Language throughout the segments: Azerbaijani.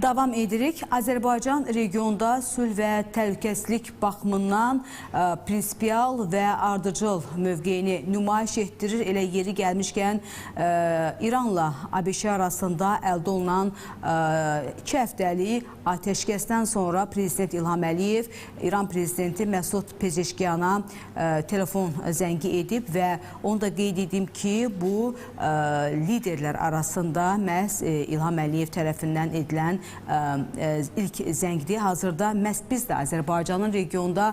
Davam edirik. Azərbaycan regionda sülh və təhlükəsizlik baxımından prinsipial və ardıcıl mövqeyini nümayiş etdirir. Elə yeri gəlmişkən İranla ABŞ arasında əldə olunan 2 həftəlik atəşkəsdən sonra Prezident İlham Əliyev İran Prezidenti Məsud Pezeşkiyana telefon zəngi edib və onu da qeyd edim ki, bu liderlər arasında məhz İlham Əliyev tərəfindən edilən ilk zəngdir. Hazırda məhz biz də Azərbaycanın regionda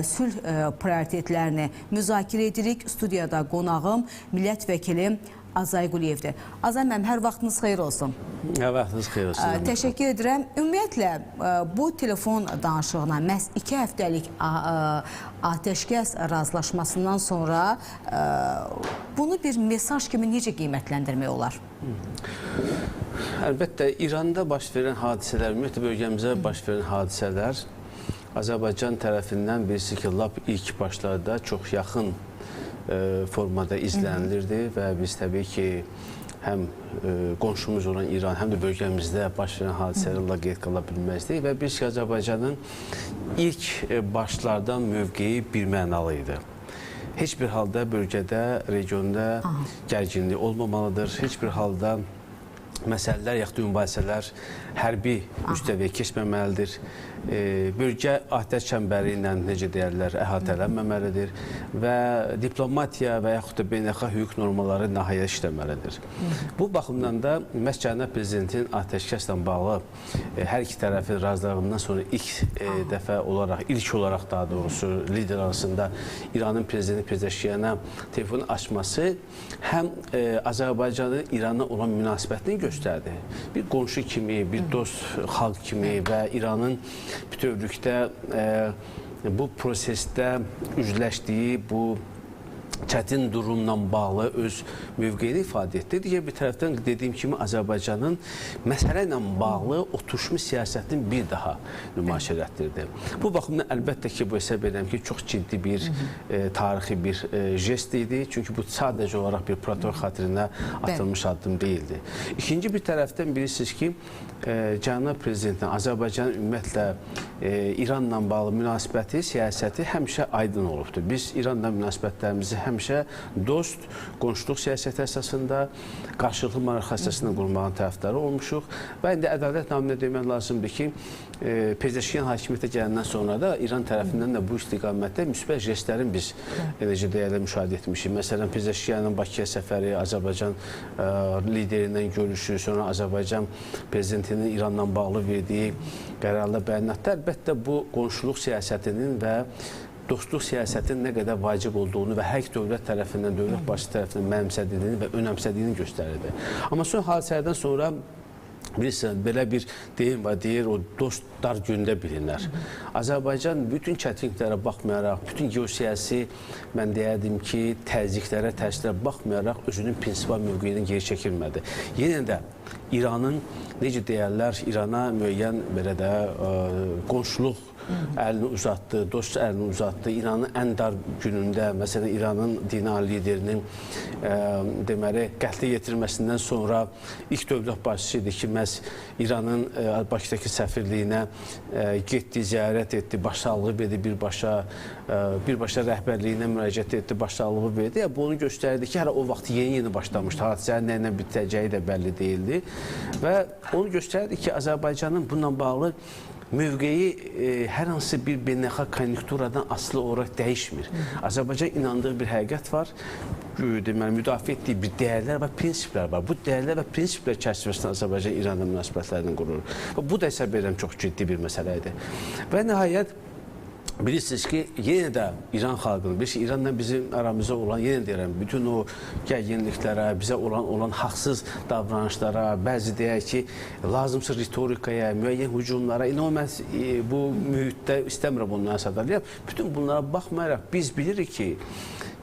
sülh prioritetlərini müzakirə edirik. Studiyada qonağım millət vəkili Azay Quliyevdir. Azay müəllim, hər vaxtınız xeyir olsun. Hər vaxtınız xeyir olsun. Təşəkkür edirəm. Ümumiyyətlə, bu telefon danışığına məhz 2 həftəlik atəşkəs razılaşmasından sonra bunu bir mesaj kimi necə qiymətləndirmək olar? Əlbəttə, İranda baş verən hadisələr, ümumiyyətlə bölgəmizə baş verən hadisələr Azərbaycan tərəfindən birisi ki, lap ilk başlarda çox yaxın formada izlənilirdi və biz təbii ki, həm qonşumuz olan İran, həm də bölgəmizdə baş verən hadisələrlə laqeyd qala bilməzdik və biz ki, Azərbaycanın ilk başlardan mövqeyi birmənalı idi. Heç bir halda bölgədə, regionda gərginlik olmamalıdır, heç bir halda məsələlər, yaxud da mübahisələr hərbi müstəviyə keçməməlidir. Bölgə atəş çəmbəri ilə, necə deyərlər, əhatələnməməlidir və diplomatiya və yaxud da beynəlxalq hüquq normaları nəhayət işləməlidir. Bu baxımdan da məhz cənab prezidentin atəşkəslə bağlı hər iki tərəfin razılığından sonra ilk dəfə olaraq, ilk olaraq daha doğrusu lider arasında İranın prezidenti Pezeşkiyana telefonu açması həm Azərbaycanın İrana olan münasibətini göstərdi. Bir qonşu kimi, bir dost xalq kimi və İranın bütövlükdə bu prosesdə üzləşdiyi bu çətin durumla bağlı öz mövqeyini ifadə etdi. Digər bir tərəfdən dediyim kimi Azərbaycanın məsələ ilə bağlı oturmuş siyasətini bir daha nümayiş elətdirdi. Bu baxımdan əlbəttə ki, bu hesab edirəm ki, çox ciddi bir tarixi bir jest idi. Çünki bu sadəcə olaraq bir protokol xatirinə atılmış addım deyildi. İkinci bir tərəfdən bilirsiniz ki, cənab prezidentin Azərbaycanın ümumiyyətlə İranla bağlı münasibəti, siyasəti həmişə aydın olubdur. Biz İranla münasibətlərimizi həmişə dost, qonşuluq siyasəti əsasında, qarşılıqlı maraq əsasında qurmağın tərəfdarı olmuşuq. Və indi ədalət naminə demək lazımdır ki, Pezeşkiyan hakimiyyətə gələndən sonra da İran tərəfindən də bu istiqamətdə müsbət jestlərin biz necə deyərlər müşahidə etmişik. Məsələn, Pezeşkiyanın Bakıya səfəri, Azərbaycan liderindən görüşü, sonra Azərbaycan prezidentinin İranla bağlı verdiyi qərarlı bəyanatda əlbəttə bu qonşuluq siyasətinin və dostluq siyasətinin nə qədər vacib olduğunu və hər iki dövlət tərəfindən, dövlət başçısı tərəfindən mənimsədiyini və önəmsədiyini göstərirdi. Amma son hadisələrdən sonra bilirsən, belə bir deyim var, deyir, o dost dar gündə bilinər. Azərbaycan bütün çətinliklərə baxmayaraq, bütün geosiyasi, mən deyərdim ki, təzyiqlərə, təsirlərə baxmayaraq özünün prinsipial mövqeyindən geri çəkilmədi. Yenə də İranın, necə deyərlər, İrana müəyyən belə də qonşuluq əlini uzatdı, dost əlini uzatdı. İranın ən dar günündə, məsələn, İranın dini ali liderinin deməli, qətlə yetirilməsindən sonra ilk dövlət başçısı idi ki, məhz İranın Bakıdakı səfirliyinə getdi, ziyarət etdi, başsağlığı verdi birbaşa, birbaşa rəhbərliyinə müraciət etdi, başsağlığı verdi. Bu onu göstərdi ki, hələ o vaxt yeni-yeni başlamışdı, hadisənin nə ilə bitəcəyi də bəlli deyildi. Və onu göstərdi ki, Azərbaycanın bununla bağlı mövqeyi hər hansı bir beynəlxalq konjunkturadan asılı olaraq dəyişmir. Azərbaycan inandığı bir həqiqət var, deməli, müdafiə etdiyi bir dəyərlər və prinsiplər var. Bu dəyərlər və prinsiplər çərçivəsində Azərbaycan İranla münasibətlərini qurur. Və bu da hesab edirəm çox ciddi bir məsələ idi. Və nəhayət, bilirsiniz ki, yenə də İran xalqının, bilirsiniz, İranla bizim aramızda olan, yenə deyirəm, bütün o gərginliklərə, bizə olan haqsız davranışlara, bəzi deyək ki, lazımsız ritorikaya, müəyyən hücumlara, indi o mən bu mühitdə istəmirəm onları sadalayam. Bütün bunlara baxmayaraq biz bilirik ki,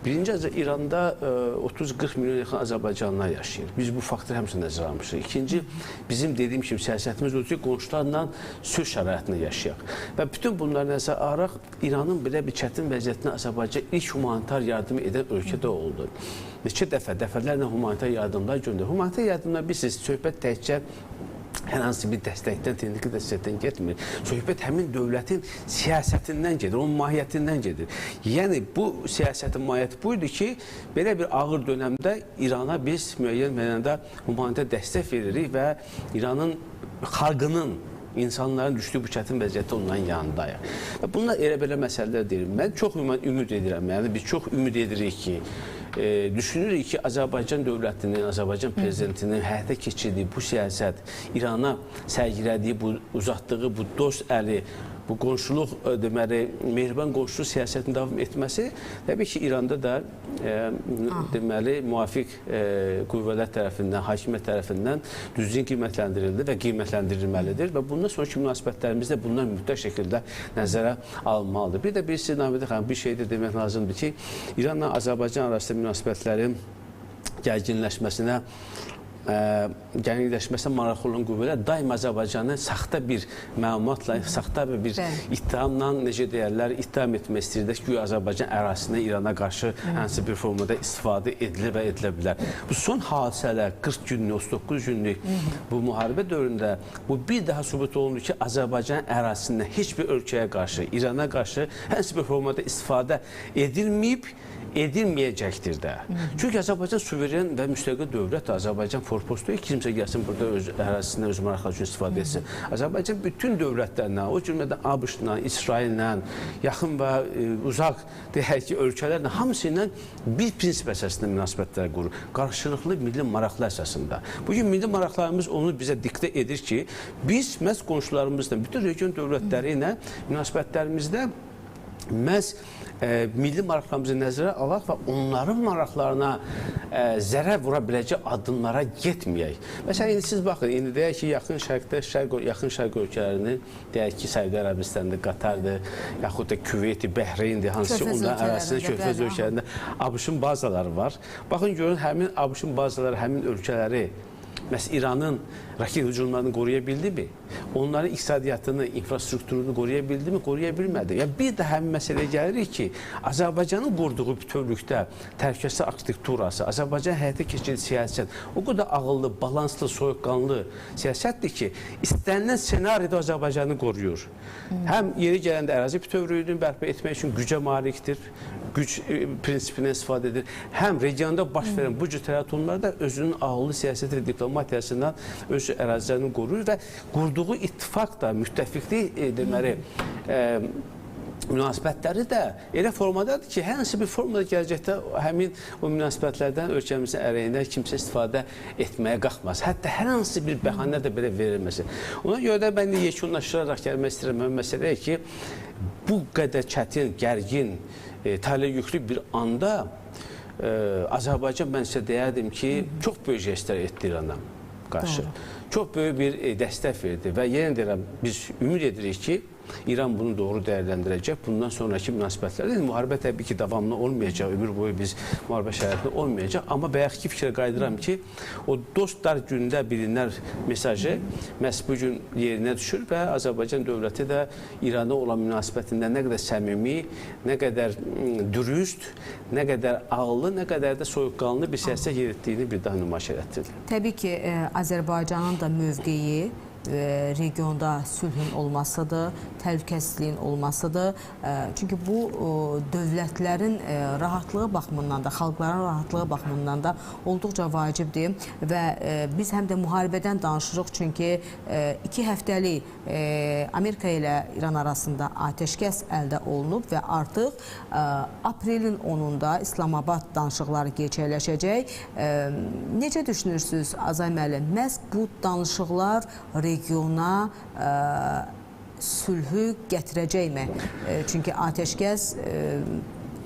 birinci İranda 30-40 milyon yaxın Azərbaycanlılar yaşayır. Biz bu faktoru həmişə nəzərə almışıq. İkinci, bizim dediyim kimi siyasətimiz odur ki, qonşularla sülh şəraitində yaşayaq. Və bütün bunları nəzərə alaraq İranın belə bir çətin vəziyyətinə Azərbaycan ilk humanitar yardımı edən ölkə də oldu. Neçə dəfə, dəfələrlə humanitar yardımlar göndərir. Humanitar yardımlar bilirsiniz, söhbət təkcə hər hansı bir dəstəkdən, texniki dəstəkdən getmir. Söhbət həmin dövlətin siyasətindən gedir, onun mahiyyətindən gedir. Yəni, bu siyasətin mahiyyəti buydu ki, belə bir ağır dönəmdə İrana biz müəyyən mənada humanitar dəstək veririk və İranın xalqının, insanların düşdüyü bu çətin vəziyyətdə onların yanındayıq. Və bunlar elə belə məsələlər deyir. Mən çox ümid edirəm, yəni biz çox ümid edirik ki, düşünürük ki, Azərbaycan dövlətinin, Azərbaycan prezidentinin həyata keçirdiyi bu siyasət, İrana sərgilədiyi, bu uzatdığı bu dost əli, bu qonşuluq, deməli, mehriban qonşuluq siyasətinin davam etməsi, təbii ki, İranda da deməli, müvafiq qüvvələr tərəfindən, hakimiyyət tərəfindən düzgün qiymətləndirildi və qiymətləndirilməlidir və bundan sonraki münasibətlərimizdə bunlar mütləq şəkildə nəzərə alınmalıdır. Bir də birisi, Navidə xanım, bir şey də demək lazımdır ki, İranla Azərbaycan arasında münasibətlərin gərginləşməsinə maraqlı olan qüvvələr daim Azərbaycanı saxta bir məlumatla, saxta bir ittihamla, necə deyərlər, ittiham etmək istəyirlər ki, güya Azərbaycan ərazisində İrana qarşı hansı bir formada istifadə edilir və edilə bilər. Bu son hadisələr 40 günlük, 39 günlük bu müharibə dövründə bu bir daha sübut olunur ki, Azərbaycan ərazisində heç bir ölkəyə qarşı, İrana qarşı hansı bir formada istifadə edilməyib, edilməyəcəkdir də. Çünki Azərbaycan suveren və müstəqil dövlətdir. Azərbaycan forpostu deyil, kimsə gəlsin burada öz ərazisindən öz maraqları üçün istifadə etsin. Azərbaycan bütün dövlətlərlə, o cümlədən ABŞ-la, İsraillə, yaxın və uzaq deyək ki, ölkələrlə hamısı ilə bir prinsip əsasında münasibətlər qurur. Qarşılıqlı milli maraqlar əsasında. Bugün milli maraqlarımız onu bizə diktə edir ki, biz məhz qonşularımızla, bütün region dövlətləri ilə münasibətlərimizdə məhz milli maraqlarımızı nəzərə alaq və onların maraqlarına zərər vura biləcək addımlara getməyək. Məsələn, indi siz baxın, indi deyək ki, yaxın şərqdə, yaxın şərq ölkələrinin, deyək ki, Səudiyyə Ərəbistanıdır, Qatardır, yaxud da Küveytdir, Bəhreyndir, hansı ki, onların arasında Körfəz ölkələrində ABŞ-ın bazaları var. Baxın, görün, həmin ABŞ-ın bazaları, həmin ölkələri məsələn, İranın raket hücumlarını qoruya bildimi? Onların iqtisadiyyatını, infrastrukturunu qoruya bildimi? Qoruya bilmədi. Yəni, bir də həmin məsələyə gəlirik ki, Azərbaycanın qurduğu bütövlükdə təhlükəsizlik arxitekturası, Azərbaycan həyata keçirdiyi siyasət o qədər ağıllı, balanslı, soyuqqanlı siyasətdir ki, istənilən senariyoda Azərbaycanı qoruyur. Həm yeri gələndə ərazi bütövlüyünü bərpa etmək üçün gücə malikdir, güc prinsipindən istifadə edir. Həm regionda baş verən bu cür təlatümlərdə özünün ağıllı siyasəti və diplomatiyasından öz ərazilərini qoruyur və qurduğu ittifaq da, müttəfiqlik deməli, münasibətləri də elə formadadır ki, hər hansı bir formada gələcəkdə həmin o münasibətlərdən ölkəmizin əleyhinə kimsə istifadə etməyə qalxmaz. Hətta hər hansı bir bəhanə də belə verilməsin. Ona görə də mən də yekunlaşdıraraq gəlmək istəyirəm mən məsələyə ki, bu qədər çətin, gərgin, tələyüklü bir anda Azərbaycan, mən sizə deyərdim ki, çox böyük jestlər etdi İrana qarşı. Doğru. Çox böyük bir dəstək verdi və yenə deyirəm, biz ümid edirik ki, İran bunu doğru dəyərləndirəcək. Bundan sonraki münasibətlərdə müharibə təbii ki, davamlı olmayacaq, ömür boyu biz müharibə şəraitində olmayacaq. Amma bayaqki fikrə qayıdıram ki, o dostlar gündə bilinər mesajı məhz bu gün yerinə düşür və Azərbaycan dövləti də İrana olan münasibətində nə qədər səmimi, nə qədər dürüst, nə qədər ağıllı, nə qədər də soyuqqanlı bir siyasət yeritdiyini bir daha nümayiş elətdirdi. Təbii ki, Azərbaycanın da mövqeyi regionda sülhün olmasıdır, təhlükəsizliyin olmasıdır. Çünki bu dövlətlərin rahatlığı baxımından da, xalqların rahatlığı baxımından da olduqca vacibdir və biz həm də müharibədən danışırıq, çünki 2 həftəlik Amerika ilə İran arasında atəşkəs əldə olunub və artıq aprelin 10-unda İslamabad danışıqları gerçəkləşəcək. Necə düşünürsünüz, Azay müəllim, məhz bu danışıqlar regiona sülhü gətirəcəkmi? Çünki atəşkəs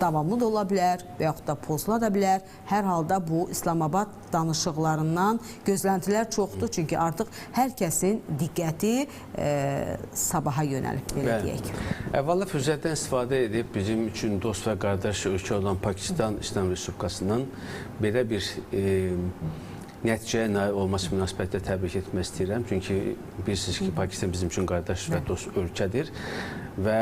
davamlı da ola bilər və yaxud da pozula da bilər. Hər halda bu İslamabad danışıqlarından gözləntilər çoxdur. Çünki artıq hər kəsin diqqəti sabaha yönəlib, belə deyək. Əvvəla fürsətdən istifadə edib bizim üçün dost və qardaş ölkə olan Pakistan İslam Respublikasının belə bir nəticəyə nail olması münasibətlə təbrik etmək istəyirəm. Çünki bilirsiniz ki, Pakistan bizim üçün qardaş və dost ölkədir və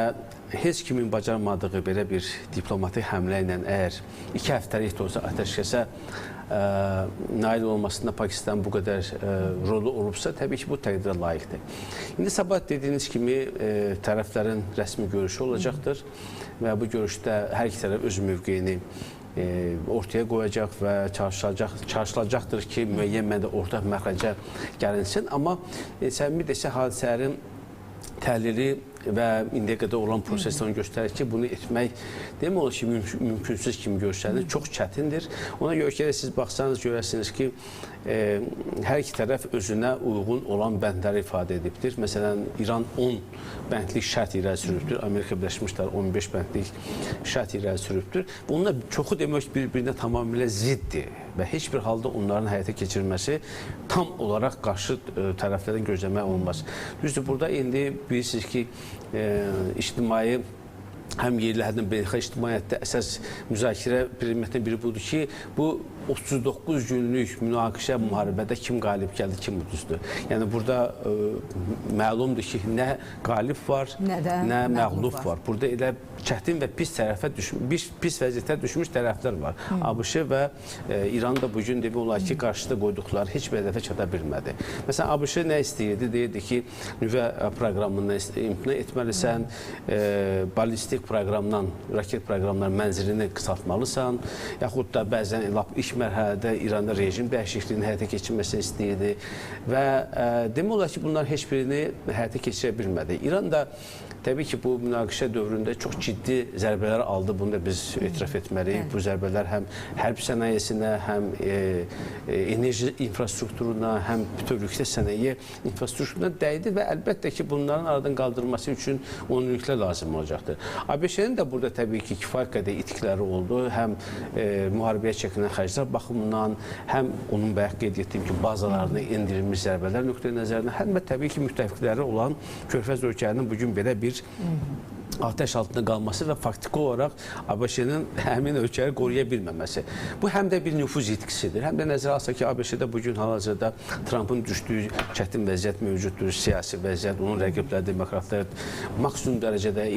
heç kimin bacarmadığı belə bir diplomatik həmlə ilə əgər 2 həftəlik də olsa atəşkəsə nail olmasında Pakistan bu qədər rolu olubsa, təbii ki, bu təqdirə layiqdir. İndi sabah dediyiniz kimi tərəflərin rəsmi görüşü olacaqdır və bu görüşdə hər iki tərəf öz mövqeyini ortaya qoyacaq və çalışılacaqdır ki, müəyyən mənada ortaq məxrəcə gəlinsin. Amma səmimi desə, hadisələrin təhlili və indiyə qədər olan proseslər onu göstərir ki, bunu etmək demək olar ki, mümkünsüz kimi görsənir, çox çətindir. Ona görə ki, siz baxsanız görəsiniz ki, hər iki tərəf özünə uyğun olan bəndləri ifadə edibdir. Məsələn, İran 10 bəndlik şərt irəli sürübdür, Amerika Birləşmiş Ştatları 15 bəndlik şərt irəli sürübdür. Bunlar çoxu demək bir-birinə tamamilə ziddir və heç bir halda onların həyata keçirilməsi tam olaraq qarşı tərəflərdən gözləmək olmaz. Düzdür, burada indi bilirsiniz ki, ictimai həm yerli, həm də beynəlxalq ictimaiyyətdə əsas müzakirə predmetdən biri budur ki, bu 39 günlük münaqişə, müharibədə kim qalib gəldi, kim uduzdu. Yəni burada məlumdur ki, nə qalib var, nə məğlub var. Burada elə çətin və pis tərəfə düşmüş, pis vəziyyətə düşmüş tərəflər var. ABŞ və İran da bugün demək olar ki, qarşıda qoyduqları heç bir hədəfə çata bilmədi. Məsələn, ABŞ nə istəyirdi? Deyirdi ki, nüvə proqramından imtina etməlisən, ballistik proqramdan, raket proqramlarının mənzilini qısaltmalısan, yaxud da bəzən lap ilk mərhələdə İranda rejim dəyişikliyinin həyata keçirməsini istəyirdi və demək olar ki, bunların heç birini həyata keçirə bilmədi. İran da təbii ki, bu münaqişə dövründə çox ciddi zərbələr aldı, bunu da biz etiraf etməliyik. Bu zərbələr həm hərb sənayesinə, həm enerji infrastrukturuna, həm bütövlükdə sənaye infrastrukturuna dəydi və əlbəttə ki, bunların aradan qaldırılması üçün onluqlar lazım olacaqdır. ABŞ-nin də burada təbii ki, kifayət qədər itkiləri oldu. Həm müharibəyə çəkilən xərclər baxımından, həm onun bayaq qeyd etdiyim ki, bazalarına endirilmiş zərbələr nöqteyi nəzərindən, həm də təbii ki, müttəfiqləri olan Körfəz ölkələrinin bugün belə bir atəş altında qalması və faktiki olaraq ABŞ-nin həmin ölkələri qoruya bilməməsi. Bu həm də bir nüfuz itkisidir. Həm də nəzərə alsaq ki, ABŞ-də bugün hal-hazırda Trumpın düşdüyü çətin vəziyyət mövcuddur, siyasi vəziyyət, onun rəqibləri, demokratlar maksimum dərəcədə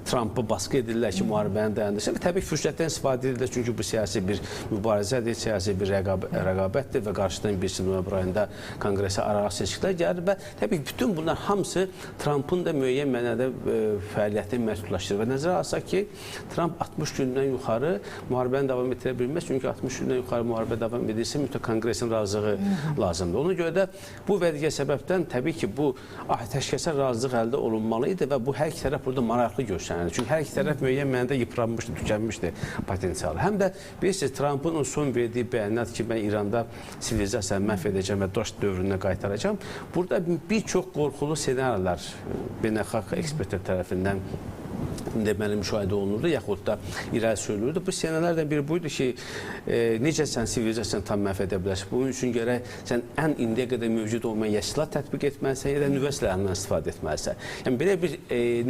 Trumpı baskı edirlər ki, müharibəni dayandırsın. Və təbii ki, fürsətdən istifadə edirlər, çünki bu siyasi bir mübarizədir, siyasi bir rəqabətdir və qarşıdan birisi noyabr ayında Konqresə araq seçkilər gəlir və təbii ki, bütün bunlar hamısı Trumpın da müəyyən mənada fəaliyyətini məhdudlaşdırır. Və nəzərə alsaq ki, Trump 60 gündən yuxarı müharibəni davam etdirə bilməz, çünki 60 gündən yuxarı müharibə davam edirsə, mütləq Konqresin razılığı lazımdır. Ona görə də bu və digər səbəbdən təbii ki, bu atəşkəsə razılıq əldə olunmalı idi və bu hər iki tərəf burada maraqlı göstərildi. Çünki hər iki tərəf müəyyən mənada yıpranmışdı, tükənmişdi potensialı. Həm də bilirsiniz, Trumpın o son verdiyi bəyanat ki, mən İranda sivilizasiyanı məhv edəcəm və dost dövrünə qaytaracağam. Burada bir çox qorxulu senaryolar beynəlxalq ekspertlər tərəfindən deməli müşahidə olunurdu, yaxud da irəli sürülürdü. Bu ssenarilərdən biri buydu ki, necə sən sivilizasiyanı tam məhv edə bilərsən? Bunun üçün gərək sən ən indiyə qədər mövcud olmayan ya silah tətbiq etməlisən, ya da nüvə silahından istifadə etməlisən. Yəni belə bir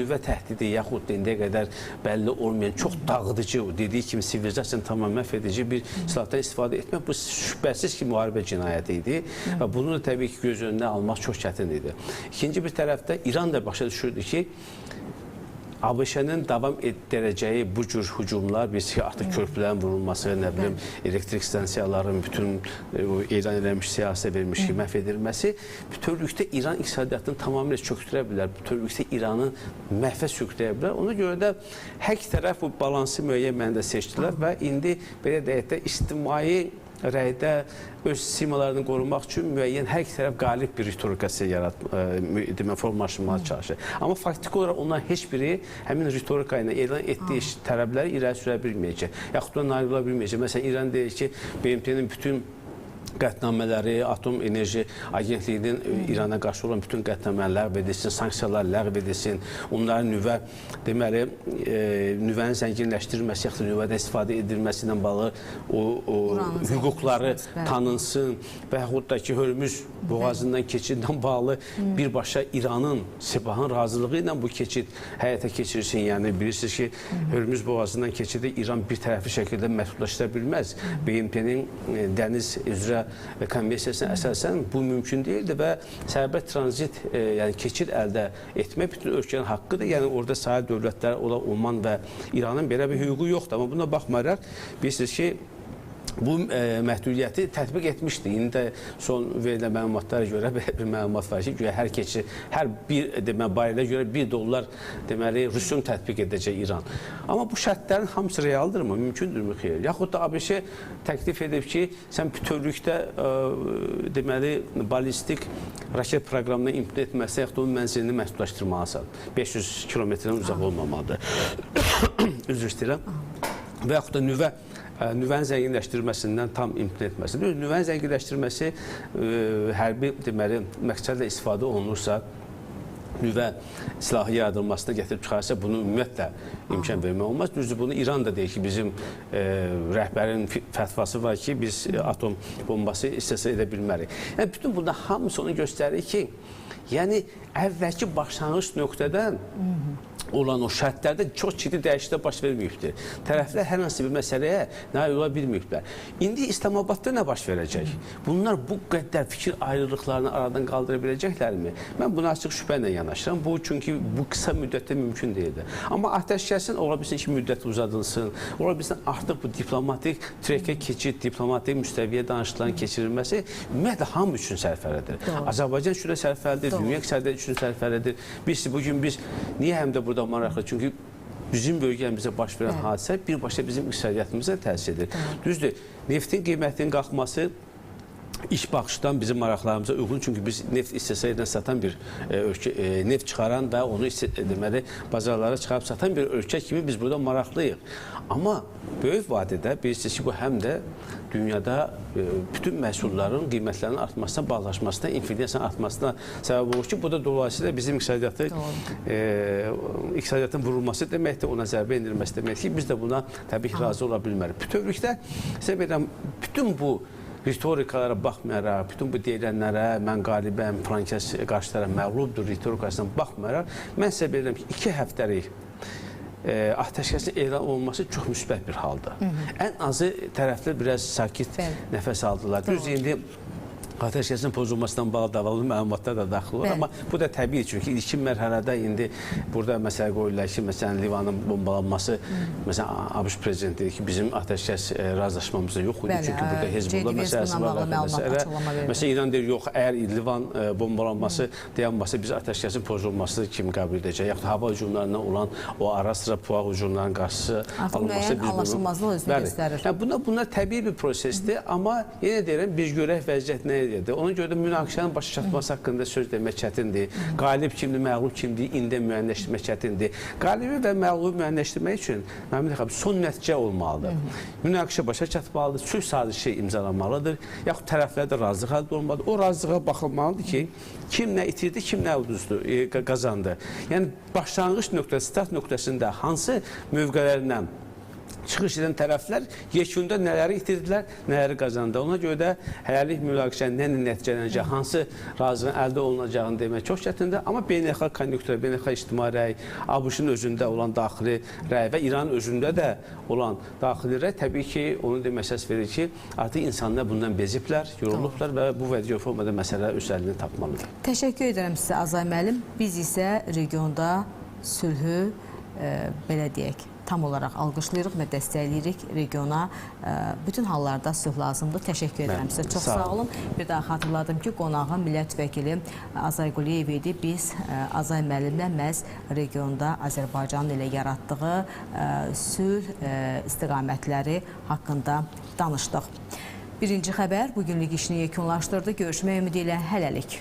nüvə təhdidi, yaxud da indiyə qədər bəlli olmayan, çox dağıdıcı, dediyi kimi sivilizasiyanı tam məhv edici bir silahdan istifadə etmək, bu şübhəsiz ki, müharibə cinayəti idi və bunu da təbii ki, göz önünə almaq çox çətin idi. İkinci bir tərəfdə İran da başa düşürdü ki, ABŞ-nin davam etdirəcəyi bu cür hücumlar, biz ki, artıq körpülərin vurulması, nə bilim, elektrik stansiyaların bütün elan edilmiş, siyasi verilmiş ki, məhv edilməsi bütövlükdə İran iqtisadiyyatını tamamilə çöktürə bilər, bütövlükdə İranı məhvə sürükləyə bilər. Ona görə də hər iki tərəf bu balansı müəyyən mənada seçdilər və indi belə deyək də ictimai rəydə öz simalarını qorumaq üçün müəyyən hər iki tərəf qalib bir ritorikası formalaşdırmağa çalışır. Amma faktiki olaraq onların heç biri həmin ritorika ilə elan etdiyi tələbləri irəli sürə bilməyəcək. Yaxud da nail ola bilməyəcək. Məsələn, İran deyir ki, BMT-nin bütün qətnamələri, Atom Enerji Agentliyinin İrana qarşı olan bütün qətnamələr ləğv edilsin, sanksiyalar ləğv edilsin, onların nüvə, deməli, nüvənin zənginləşdirilməsi, yaxud da nüvədən istifadə edilməsi ilə bağlı o hüquqları tanınsın və yaxud da ki, Hörmüz boğazından keçiddən bağlı birbaşa İranın, Sepahın razılığı ilə bu keçid həyata keçirilsin. Yəni, bilirsiniz ki, Hörmüz boğazından keçidi İran bir tərəfli şəkildə məhdudlaşdıra bilməz. BMT-nin dəniz üzrə üzrə konvensiyasına əsasən bu mümkün deyildi və sərbəst tranzit, yəni keçid əldə etmək bütün ölkənin haqqıdır. Yəni orada sahil dövlətləri olan Oman və İranın belə bir hüququ yoxdur. Amma buna baxmayaraq bilirsiniz ki, bu məhdudiyyəti tətbiq etmişdi. İndi də son verilən məlumatlara görə belə bir məlumat var ki, güya hər keçid, hər bir deməli barrelə görə $1 deməli rüsum tətbiq edəcək İran. Amma bu şərtlərin hamısı realdırmı? Mümkündürmü? Xeyr. Yaxud da ABŞ təklif edib ki, sən bütövlükdə deməli ballistik raket proqramına imtina etməsə, yaxud da onun mənzilini məhdudlaşdırmalısan. 500 kilometrdən uzaq olmamalıdır. Üzr istəyirəm. Və yaxud da nüvənin zənginləşdirilməsindən tam imtina etməsi. Nüvənin zənginləşdirilməsi hərbi deməli məqsədlə istifadə olunursa, nüvə silahı yaradılmasına gətirib çıxarsa, bunu ümumiyyətlə imkan vermək olmaz. Düzdür, bunu İran da deyir ki, bizim rəhbərin fətvası var ki, biz atom bombası istehsal edə bilmərik. Yəni, bütün bunlar hamısı onu göstərir ki, yəni əvvəlki başlanğıc nöqtədən olan o şərtlərdə çox ciddi dəyişikliklər baş verməyibdir. Tərəflər hər hansı bir məsələyə nail ola bilməyiblər. İndi İslamabadda nə baş verəcək? Bunlar bu qədər fikir ayrılıqlarını aradan qaldıra biləcəklərmi? Mən buna açıq şübhə ilə yanaşıram. Bu, çünki bu qısa müddətdə mümkün deyildi. Amma atəşkəsin ola bilsin ki, müddət uzadılsın, ola bilsin artıq bu diplomatik trekə keçid, diplomatik müstəviyə danışıqların keçirilməsi ümumiyyətlə hamı üçün sərfəlidir. Azərbaycan üçün də sərfəlidir, dünya iqtisadiyyatı üçün sərfəlidir. Biz bugün biz niyə həm də burada maraqlı? Çünki bizim bölgəmizə baş verən hadisə birbaşa bizim iqtisadiyyatımıza təsir edir. Düzdür, neftin qiymətinin qalxması ilk baxışdan bizim maraqlarımıza uyğun, çünki biz neft istehsal edən satan bir ölkə, neft çıxaran və onu deməli bazarlara çıxarıb satan bir ölkə kimi biz burada maraqlıyıq. Amma böyük vadədə bilirsiniz ki, bu həm də dünyada bütün məhsulların qiymətlərinin artmasına, bağlaşmasına, inflyasiyanın artmasına səbəb olur ki, bu da dolayısıyla bizim iqtisadiyyatı iqtisadiyyatın vurulması deməkdir, ona zərbə endirilməsi deməkdir ki, biz də buna təbii ki, razı ola bilmərik. Bütövlükdə sizə deyirəm, bütün bu ritorikalara baxmayaraq, bütün bu deyilənlərə, mən qalibəm, filankəs qarşı tərəf məğlubdur ritorikasına baxmayaraq, mən sizə bilirəm ki, 2 həftəlik atəşkəsin elan olunması çox müsbət bir haldır. Ən azı tərəflər biraz sakit nəfəs aldılar. Düz indi atəşkəsin pozulmasından bağlı davalı məlumatlar da daxil olur. Amma bu da təbii, çünki ilkin mərhələdə indi burada məsələ qoyurlar ki, məsələn, Livanın bombalanması, məsələn, ABŞ prezidenti dedi ki, bizim atəşkəs razılaşmamızda yox idi, çünki burada Hezbollah məsələsi var. Məsələn, İran deyir, yox, əgər Livan bombalanması dayanmasa, biz atəşkəsin pozulması kim qəbul edəcək? Yaxud hava hücumlarından olan o ara-sıra PUA hücumlarının qarşısı alınması, biz anlaşılmazlıq özünü göstərir. Bunlar təbii bir prosesdir, amma yenə deyirəm, biz görək vəziyyət nə edir. Ona görə də münaqişənin başa çatması haqqında söz demək çətindir. Qalib kimdir, məğlub kimdir, indi müəyyənləşdirmək çətindir. Qalibi və məğlubu müəyyənləşdirmək üçün son nəticə olmalıdır. Münaqişə başa çatmalıdır, sülh sazişi imzalanmalıdır, yaxud tərəflər də razılıq əldə olmalıdır. O razılığa baxılmalıdır ki, kim nə itirdi, kim nə uduzdu, qazandı. Yəni, başlanğıc nöqtəsi, start nöqtəsində hansı mövqelərlə çıxış edən tərəflər yekunda nələri itirdilər, nələri qazandı. Ona görə də hələlik münaqişənin nə nəticələnəcək, hansı razılığın əldə olunacağını demək çox çətindir. Amma beynəlxalq konjunktura, beynəlxalq ictimai rəy, ABŞ-ın özündə olan daxili rəy və İranın özündə də olan daxili rəy təbii ki, onu demək əsas verir ki, artıq insanlar bundan beziblər, yorulublar və bu və digər formada məsələ öz həllini tapmalıdır. Təşəkkür edirəm sizə Azay müəllim. Biz isə regionda sülhü belə deyək, tam olaraq alqışlayırıq və dəstəkləyirik regiona. Bütün hallarda sülh lazımdır. Təşəkkür edirəm sizə. Çox sağ olun. Bir daha xatırladım ki, qonağım millət vəkili Azay Quliyev idi. Biz Azay müəllimlə məhz regionda Azərbaycanın ilə yaratdığı sülh istiqamətləri haqqında danışdıq. Birinci xəbər bugünlük işini yekunlaşdırdı. Görüşmək ümidi ilə hələlik.